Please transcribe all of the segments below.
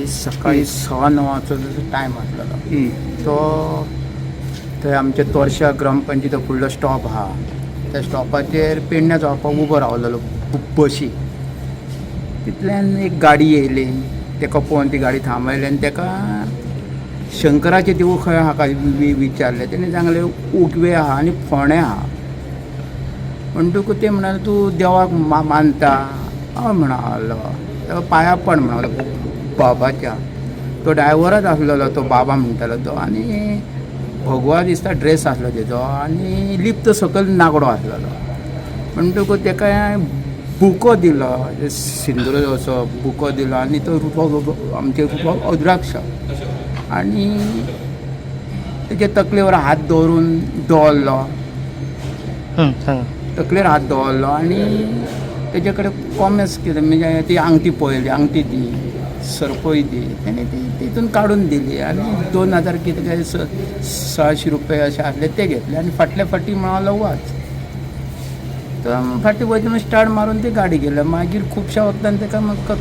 सकाळी 8:45वांचो जो टायम आसलेलो तो थंय आमच्या तोरशा ग्रामपंचायतीचो फुडलो स्टॉप आहा, त्या स्टॉपाचेर पेडण्या जावपाक उबो रावलेलो बशी. तितल्यान एक गाडी येयली. तेका पळोवन ती गाडी थांबयली आनी तेका शंकराचें देवूळ खंय आहा काय विचारलें. तेणें सांगलें उगवे आहा आनी फोंडें आहा. म्हणटकूच ते म्हणाले, तूं देवाक मानता? हय म्हणालो. पांया पड म्हणालो बाबाच्या. तो ड्रायवरच आसलेलो, तो बाबा म्हणटालो तो. आनी भगवा दिसता ड्रेस आसलो तेजो आनी लिप्त सकयल नागडो आसलेलो. म्हणटकूच तेका बुको दिलो, सिंदूर असो बुको दिलो आनी तो रुपो आमचे रुपो रुद्राक्ष आनी तेजे तकलेवर हात दवरून दवरलो. सांगा. तकलेर हात दवरलो आनी तेजे कडेन कॉमेस कितें म्हणजे ती आंगठी पळयली, आंगठी दी, सरपळी दी. तेणे ती तितून काडून दिली आनी 2000 कितें काय 1600 रुपया अशे आसले ते घेतले आनी फाटल्या फाटी म्हणालो वाच. तर फाटीं वयतना स्टार्ट मारून ती गाडी गेली. मागीर खुबश्या वखदान तेका मागीर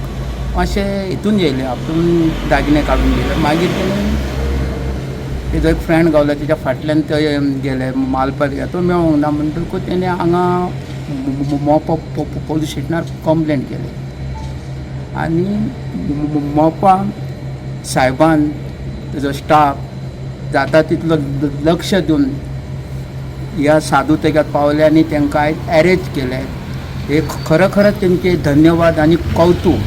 मातशें हितून येयलें, आपूण दागिने काडून दिले. मागीर तेणी तेजो एक फ्रेंड गावलो, तेच्या फाटल्यान ते गेले मालपात. तो मेळोंक ना. म्हणटकूच तेणे हांगा मोपा पोलीस स्टेशनार कंप्लेन केली आनी मोपा सायबान तेजो स्टाफ जाता तितलो लक्ष दिवन ह्या साधू तेग्यात पावले आनी तांकां आयज एरेस्ट केले. हे खरो खरोच तेंचे धन्यवाद आनी कौतूक.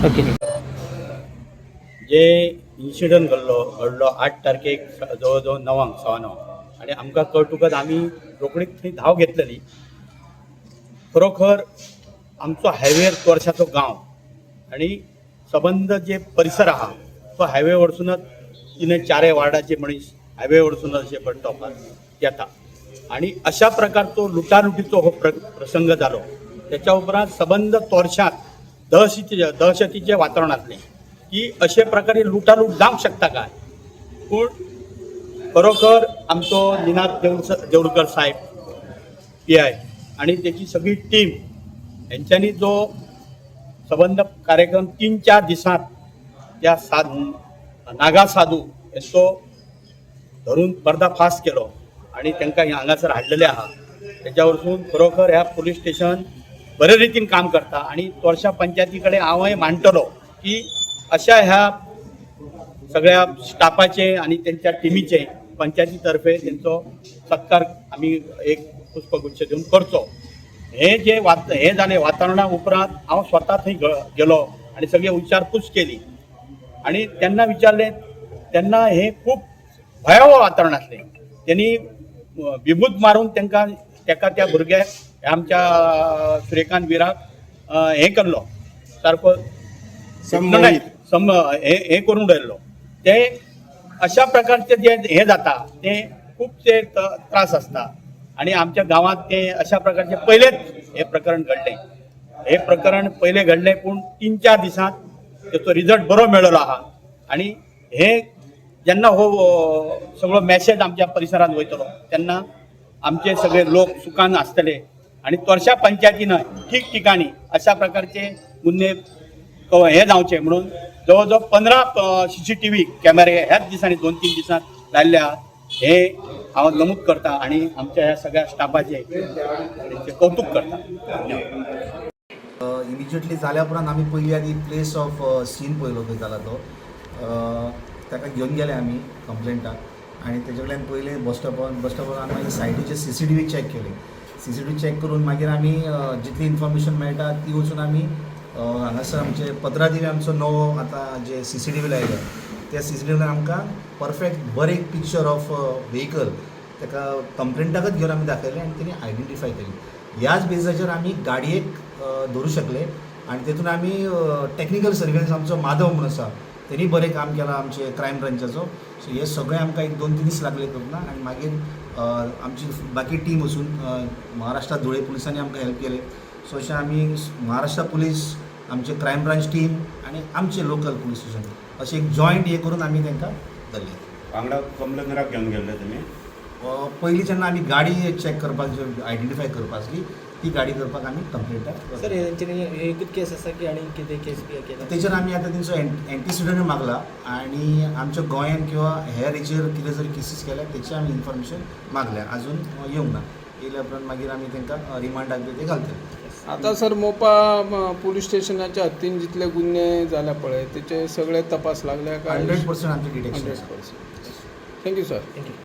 ओके. जे इन्सिडंट घडलो 8 तारखेक जवळ जवळ 9, 9:15 आनी आमकां कळटकच आमी रोखडीच थंय धांव घेतलेली. खरोखर आमचो हायवेर तोरशाचो गांव आनी सबंद जे परिसर आहा तो हायवे वरसूनच तिने चारय वार्डाचे मनीस हायवे वरसूनच अशे बस स्टॉपार येता आनी अशा प्रकारचो लुटालुटीचो हो प्रसंग जालो. त्याच्या उपरांत सबंद तोरशांत दहशतीचें वातावरण आसलें की अशे प्रकारे लुटालूट जावंक शकता काय. पूण खरोखर आमचो निनाद देवळकर साहेब पीआय आणि त्याची सगळी टीम हेंच्यांनी जो सबंद कार्यक्रम 3-4 दिसांत त्या नागा साधू हेंचो धरून पर्दाफाश केलो आणि तांकां हांगासर हाडलेले आहा. तेच्या वरसून खरोखर ह्या पुलीस स्टेशन बरे रितीन काम करता आणि तोरशा पंचायती कडेन हांवय मांडटलो की अशा ह्या सगळ्या स्टाफाचे आणि त्यांच्या टिमीचे पंचायती तर्फे त्यांचो सत्कार आमी एक पुष्पगुच्छ दिवन करचो. हे जे वात हे जालें वातावरणा उपरांत हांव स्वता थंय गेलो आनी सगळी विचारपूस केली आणि त्यांना विचारले तेन्ना हे खूब भयावह वातावरण आसलें. त्यांनी बिबूत मारून तांकां तेका त्या भुरग्याक आमच्या सूर्यकांत विराक हें केल्लो सारको सम हे हे करून उडयल्लो. ते अशा प्रकारचे जे हे जाता ते खूब ते त्रास आसता आणि आमच्या गांवांत ते अशा प्रकारचे पयलेच हे प्रकरण घडलें. हे प्रकरण पयलें घडलें पूण 3-4 दिसांत तेचो रिजल्ट बरो मेळ्ळो आहा. आणि हे जेन्ना हो सगळो मॅसेज आमच्या परिसरांत वयतलो तेन्ना आमचे सगळे लोक सुखान आसतले आणि तोरशा पंचायतीन ठिकठिकाणी अशा प्रकारचे गुन्हे हे जावचे म्हणून जवळ जवळ 15 सीसीटीव्ही कॅमेरे ह्याच दिसांनी 2-3 दिसांत लायल्ले आहात हे हांव नमूद करता आणि आमच्या ह्या सगळ्या स्टाफाचे तेंचें कौतूक करता. धन्यवाद. इमिजिएटली जाल्या उपरांत आमी पयली आदी प्लेस ऑफ सीन पळयलो खंय जाला तो. ताका घेवन गेले आमी कंप्लेंटाक आनी तेजे कडल्यान पयलें बस स्टॉपार आमी मागीर सायडीचे सीसीटीव्ही चॅक केले. सीसीटीव्ही चॅक करून मागीर आमी जितली इन्फॉर्मेशन मेळटा ती वचून आमी हांगासर आमचे पत्रादेवी आमचो नवो आतां जे सीसीटीव्ही लायले त्या सीसीटीव्हीन आमकां परफेक्ट बरें पिक्चर ऑफ व्हेकल ताका कंप्लेंटाकच घेवन आमी दाखयलें आनी तेणी आयडेंटिफाय केली. ह्याच बेजाचेर आमी गाडयेक धरूं शकले आनी तेतून आमी टॅक्निकल सर्विलन्स आमचो माधव म्हणून आसा, तेणी बरें काम केलां आमचे क्रायम ब्रांचाचो. सो हे सगळें आमकां एक 2-3 दीस लागले करतना आनी मागीर आमची बाकी टीम वचून महाराष्ट्रा धुळे पुलिसांनी आमकां हेल्प केले. सो अशें आमी महाराष्ट्रा पुलीस, आमचे क्रायम ब्रांच टीम आनी आमचे लोकल पुलीस स्टेशन अशें एक जॉयंट हे करून आमी तांकां धरले. वांगडा कंप्लेनराक घेवन गेल्ले तुमी? पयलीं जेन्ना आमी गाडी चॅक करपाक आयडेंटिफाय करपाक आसली. ती गाडी करपाक आमी कंप्लेंटाक सर, हेंच्यानी एकूच केस आसा की आनी कितें केस बी केला? तेजेर आमी आतां तेंचो एंटीसिडंट मागला आनी आमच्या गोंयान किंवा हेर हेजेर कितें जर केसीस केल्या तेची आमी इन्फॉर्मेशन मागल्या. आजून येवंक ना. येयल्या उपरांत मागीर आमी तांकां रिमांडाक बी ते घालतले. आता सर, मोपा पुलीस स्टेशनाच्या हद्दीन जितले गुन्हे जाल्या पळय, तेचे सगळे तपास लागले काय? 100% आमचें detection. 100%. Thank you sir. Thank you.